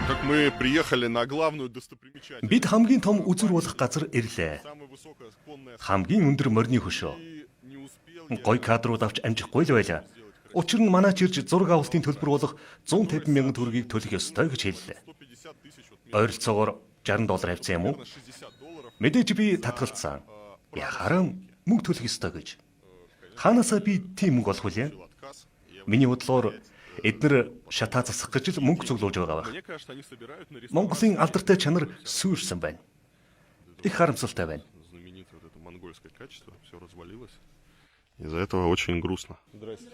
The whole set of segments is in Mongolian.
Как мы приехали на главную достопримечательность. Бид хамгийн том үзүр болох газар ирлээ. Самая высокая конная Хамгийн өндөр морины хөшөө. и не успел я Гой кадрууд авч амжихгүй л байлаа. Учир нь манаач ирж зураг авалтын төлбөр болох 150 мянган төгрөгийг төлөх ёстой гэж хэллээ. 150 тысяч, вот Ойролцоогоор 60 доллар авсан юм уу? примерно 60 долларов. Мэдээж би татгалцсан. Яхааран мөнгө төлөх ёстой гэж. Хаанасаа би тийм мөнгө олох вүлээ? Отказ. Я- Миний бодлоор эднэр шатаа засах гэж л мөнгө цуглуулж байгаа байх. Мне кажется, они собирают на реставрацию Монголын алдартай чанар сүйрсэн байна. Их харамсалтай байна. знаменитое вот это монгольское качество, все развалилось. Из-за этого очень грустно. Здрасте.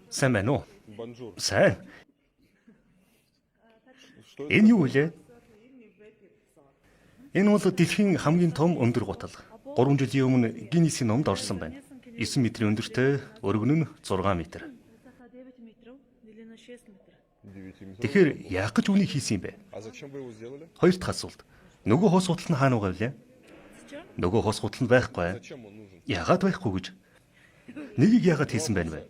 Сайн байна уу? Bonjour. Сайн. Энэ юу вэ? Энэ бол дэлхийн хамгийн том өндөр гутал. 3 жилийн өмнө Гиннесийн номд орсон байна. 9 метрийн өндөртэй, өргөн нь 6 метр. Высота 9 метров, длина 6 метров. Тэгэхээр яах гэж үнийг хийсэн юм бэ? А зачем вы его сделали? Хоёр дахь асуулт. Нөгөө хос гутал нь хаана байгаа вэ? Зачем? Нөгөө хос гутал нь байхгүй. Зачем он нужен? Яагаад байхгүй гэж? Нэгийг яагаад хийсэн байна вэ?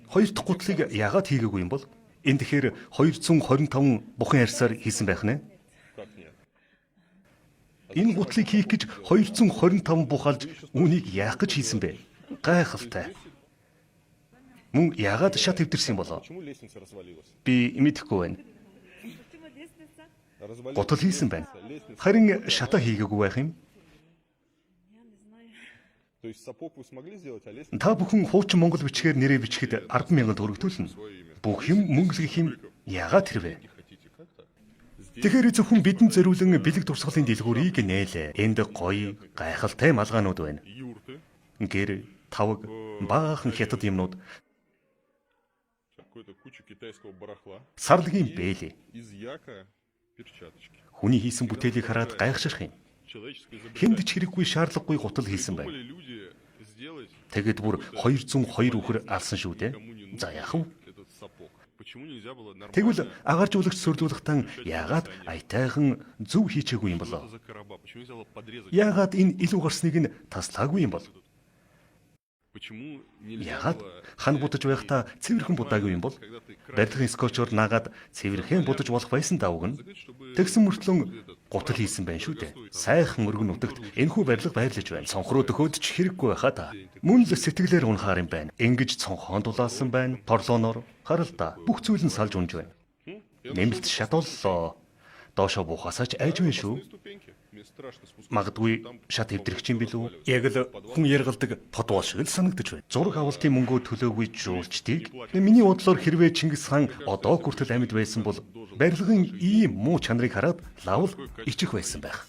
Хоёр дахь гутлыг яагаад хийгээгүй юм бол? Энэ тэгэхээр 225 бухын арьсаар хийсэн байх нэ? Как нет? Энэ гутлыг хийх гэж 225 бух алж үүнийг яах гэж хийсэн бэ? Гайхалтай. Мөн яагаад шат эвдэрсэн юм болоо? Почему лестница развалилась? Би мэдэхгүй байна. Почему лестница? Развалилась Гутал хийсэн байна. лестница. Харин шатаа хийгээгүй байх юм. Я не знаю. То есть сапог вы смогли сделать, а лестницу Та бүхэн хуучин монгол бичгээр нэрээ бичихэд 10,000 төгрөг төлнө. Бүх юм мөнгөлгөх юм яагаад тэрвэ? не хотите как-то? Здесь Тэгэхээр зөвхөн бидэнд зориулан бэлэг дурсгалын дэлгүүрийг нээлээ. Энд гоё, гайхалтай малгаанууд байна. юрты, Гэр, таваг, баахан хятад юмнууд, какую-то кучу китайского барахла. сарлагын бээлий. Из яка перчаточки. Хүний хийсэн бүтээлийг хараад гайхширх юм. Человеческое изобретание. Хүнд ч хэрэггүй шаардлагагүй гутал хийсэн байна. Думали люди сделать Тэгэд бүр 202 үхэр алсан шүү дээ. никому не нужен За яах вэ? этот сапог. Почему нельзя было нормально Тэгвэл агаржуулагч сүрлүүлэхтэн яагаад аятайхан зөв хийчээгүй юм болоо? за короба? Почему нельзя было подрезать? Яагаад энэ илүү гарсныг нь таслаагүй юм бол? Почему нельзя Яагаад было хан будаж байхдаа цэвэрхэн будаагүй юм бол? когда ты красишь, Барилгын скотчоор наагаад цэвэрхэн будаж болох байсан давг нь. чтобы Тэгсэн мөртлөн гутал хийсэн байна шүү дээ. Сайхан өргөн нутагт энэхүү барилга байрлаж байна. Цонхруу дөхөөд ч хэрэггүй байхаа та. Мөн л сэтгэлээр унахаар юм байна. Ингэж цонхоон дулаасан байна. Торлооноор харал та. Бүх зүйл нь салж унж байна. Нэмэлт шатууллоо. Доошоо буухасаа ч айж байна шүү. ступеньки. Мне страшно спускаться. Магадгүй шат эвдрэх юм билүү? Яг л хүн яргалдаг подвол шиг л санагдаж байна. Зураг авалтын мөнгөө төлөөгүй жуулчдыг миний бодлоор хэрвээ Чингис хаан одоо хүртэл амьд байсан бол барилгын ийм муу чанарыг хараад лавл ичих байсан байх.